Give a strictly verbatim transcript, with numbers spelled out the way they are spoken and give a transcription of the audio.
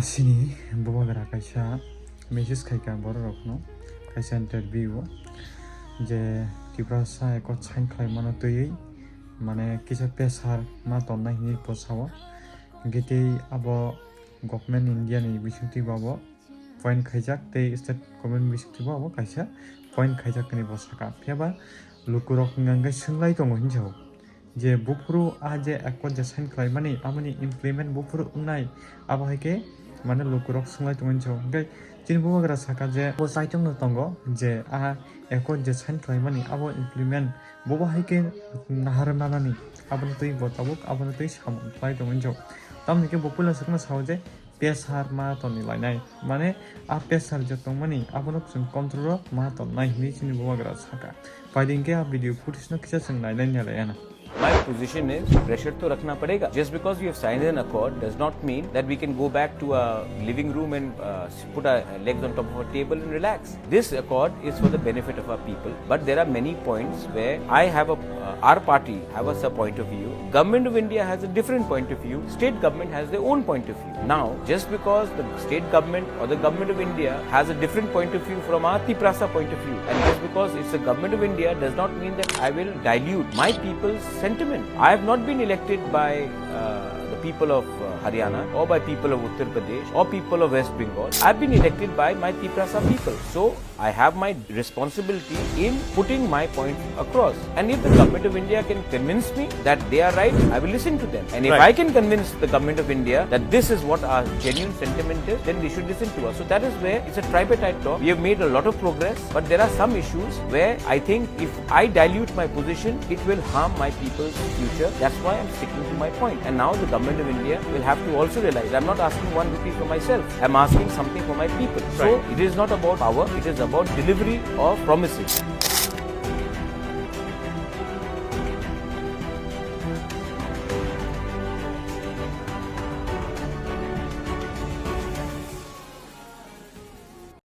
Sini bubagra kaisa message khaika borok rokno, kaisa interview o, je Tiprasa Accord sign khlai mano twiwi mane kisa pressure ma tonnai hinwi bo sao. Hingke tei abo government India ni bisingtwi bo abo point khaijak tei state government bisingtwi bo abo kaisa point khaijak hinwi bo saka. Phiya ba lukurok hwnka hwnkhe swngwi tongo hinwi sao. Je buphuru a je accord je sign khlaimani, aboni implement buphuru wngnai, abo hai khe mane lukurok swngwi tongwi sao. Hingke chini bubagra saka je bo chaichongno tongo je a accord je sign khlaimani, abo implement bobo hai khe nahar nanani, aboni twi bo tabuk, aboni twi samung khlai tongwi sao. Tamoni khe bo puila swkangno sao je pressure ma toni lainai, mane a pressure je tongmani abono chwng control o ma tonnai hinwi chini bubagra saka. Paidi hingke a video footage no kisa chwng nainai nalai ana. My position is pressure to rakhna padega. Just because we have signed an accord does not mean that we can go back to our living room and uh, put our legs on top of a table and relax. This accord is for the benefit of our people, but there are many points where I have a uh, our party have a sub point of view. Government of India has a different point of view. State government has their own point of view. Now, just because the state government or the government of India has a different point of view from our Tiprasa point of view, and just because it's the government of India does not mean that I will dilute my people's sentiment. I have not been elected by uh, the people of uh, Haryana or by people of Uttar Pradesh or people of West Bengal. I've been elected by my Tiprasa people. So I have my responsibility in putting my point across. And if the government of India can convince me that they are right, I will listen to them. And if Right. I can convince the government of India that this is what our genuine sentiment is, then they should listen to us. So that is where it's a tripartite talk. We have made a lot of progress, but there are some issues where I think if I dilute my position, it will harm my people's future. That's why I'm sticking to my point. And now the government of India will have to also realize I'm not asking one rupee for myself. I'm asking something for my people. So Right. it is not about power, it is about delivery of promises.